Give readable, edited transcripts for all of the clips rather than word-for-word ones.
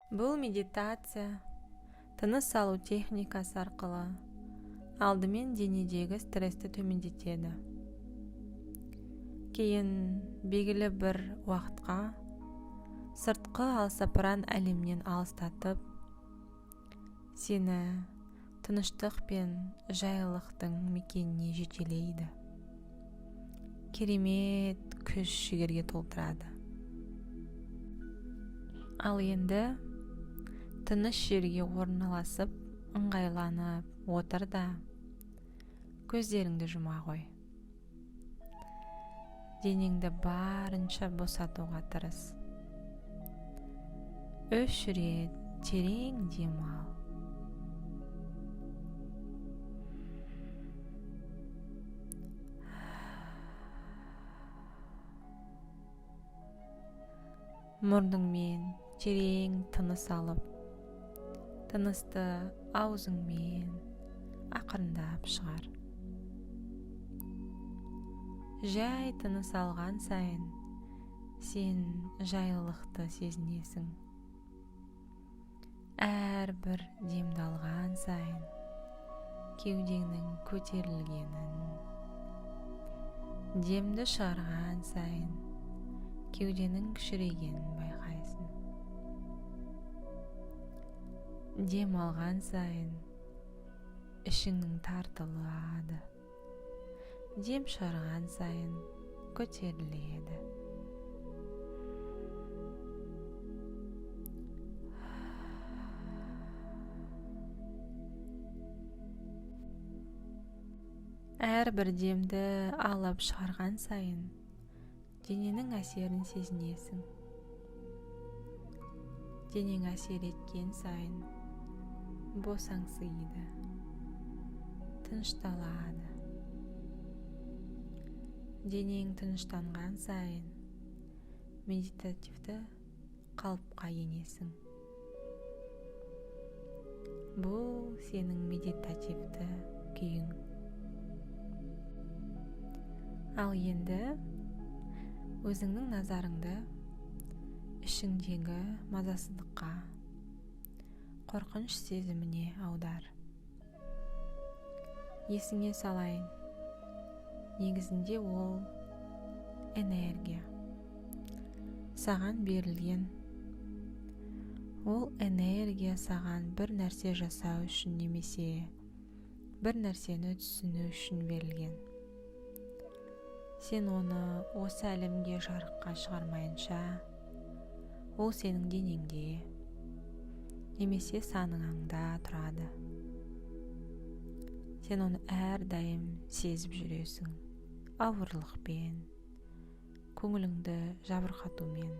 Бұл медитация тыныс алу техникасы арқылы алдымен денедегі стрессті төмендетеді. Кейін белгілі бір уақытқа сыртқы алсапыран әлемнен алыстатып, сені тыныштық пен жайлылықтың мекеніне жетелейді. Керемет күш жігерге толтырады. Ал енді тыныш жерге орналасып, ыңғайланып отыр да, көздеріңді жұма ғой. Денеңді барынша босатуға тырыс. 3 рет терең дем ал. Мұрныңмен терең тыныс алып, тынысты аузыңмен ақырындап шығар. Жай тыныс алған сайын сен жайлылықты сезінесің. Әрбір демді алған сайын кеудеңнің көтерілгенін, демді шығарған сайын кеуденің кішірейгенін байқайсың. Дем алған сайын ішіңнің тартылады, дем шығарған сайын көтеріледі. Әрбір демді алып шығарған сайын дененің әсерін сезінесің. Денең әсер еткен сайын босаңсиды, тынышталады. Денең тыныштанған сайын медитативті қалыпқа енесің. Бұл сенің медитативті күйің. Ал енді өзіңнің назарыңды ішіңдегі мазасыздыққа, қорқыныш сезіміне аудар. Есіңе салайын, негізінде ол энергия. Саған берілген. Ол энергия саған бір нәрсе жасау үшін немесе бір нәрсені түсіну үшін берілген. Сен оны осы әлемге жарыққа шығармайынша, ол сенің денеңде немесе санаңда тұрады. Сен оны әрдайым сезіп жүресің, ауырлықпен, көңіліңді жабырқатумен.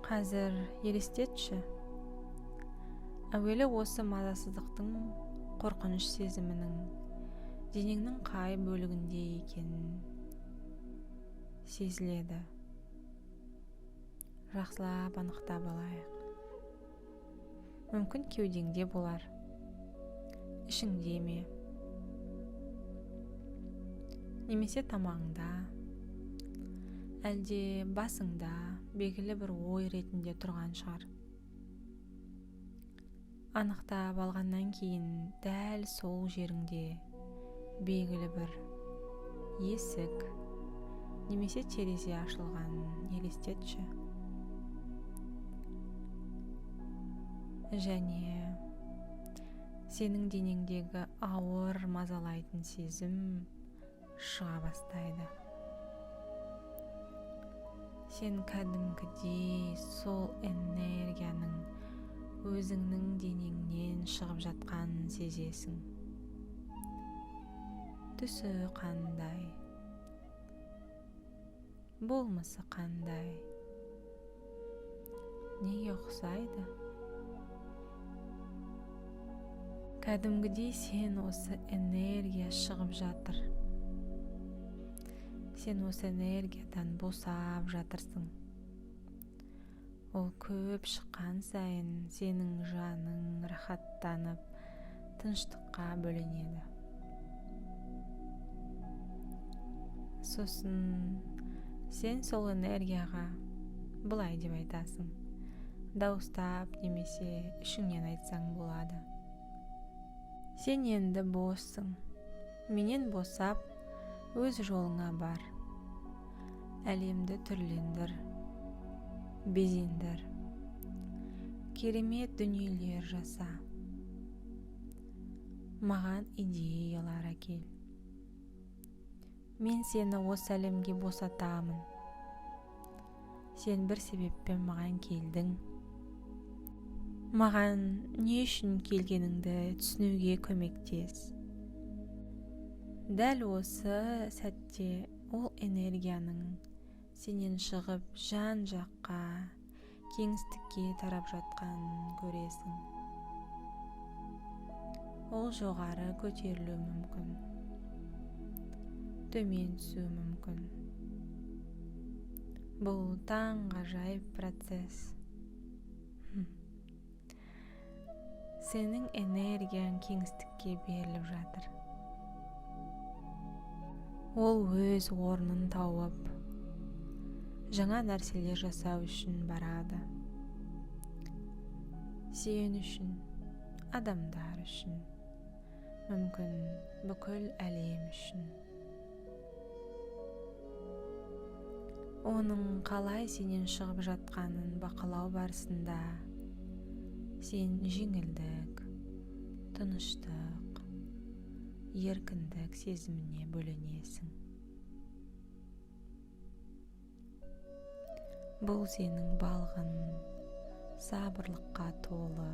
Қазір елестетші, әуелі осы мазасыздықтың, қорқыныш сезімінің денеңнің қай бөлігінде екенін сезіледі. Жақсылап анықтап алайық. Мүмкін кеудеңде болар, ішіңде ме, немесе тамағыңда, әлде басыңда белгілі бір ой ретінде тұрған шығар. Анықтап алғаннан кейін дәл сол жеріңде белгілі бір есік немесе терезе ашылғанын елестетші. Және сенің денеңдегі ауыр мазалайтын сезім шыға бастайды. Сен кәдімгідей сол энергияның өзіңнің денеңнен шығып жатқанын сезесің. Түсі қандай, болмысы қандай, неге ұқсайды? Кәдімгідей сен осы энергия шығып жатыр. Сен осы энергиядан босап жатырсың. Ол көп шыққан сайын сенің жаның рахаттанып, тыныштыққа бөленеді. Сосын сен сол энергияға Былай деп айтасың, дауыстап немесе ішіңнен айтсаң болады. Сен енді боссың, менен босап, өз жолыңа бар. Әлемді түрлендір, безендір, керемет дүниелер жаса. Маған идеялар әкел. Мен сені осы әлемге босатамын. Сен бір себеппен маған келдің. Маған не үшін келгеніңді түсінуге көмектес. Дәл осы сәтте ол энергияның сенен шығып жан-жаққа, кеңістікке тарап жатқанын көресің. Ол жоғары көтерілуі мүмкін, төмен түсуі мүмкін. Бұл таңғажайып процесс. Сенің энергияң кеңістікке беріліп жатыр. Ол өз орнын тауып, жаңа нәрселер жасау үшін барады. Сен үшін, адамдар үшін, мүмкін бүкіл әлем үшін. Оның қалай сенен шығып жатқанын бақылау барысында сен жеңілдік, тыныштық, еркіндік сезіміне бөленесің. Бұл сенің балғын, сабырлыққа толы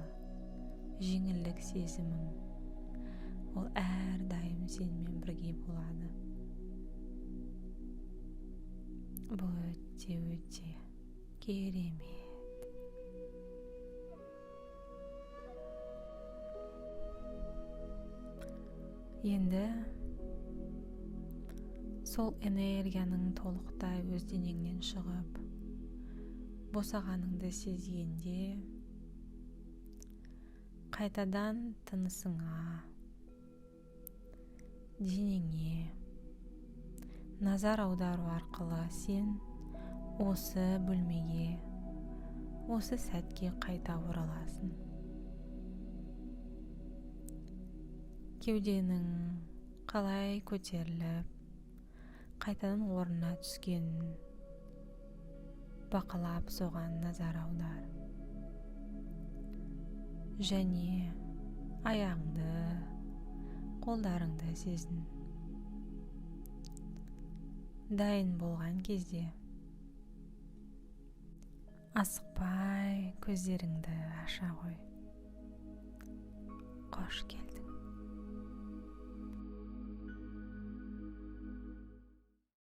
жеңілдік сезімің. Ол әрдайым сенімен бірге болады. Бұл өте-өте керемет. Енді сол энергияның толықтай өз денеңнен шығып, босағаныңды сезгенде, қайтадан тынысыңа, денеңе назар аудару арқылы сен осы бөлмеге, осы сәтке қайта ораласың. Кеуденің қалай көтеріліп, қайтадан орнына түскенін бақылап, соған назар аудар. Және аяғыңды, қолдарыңды сезін. Дайын болған кезде асықпай көздеріңді аша қой. Қош келдің.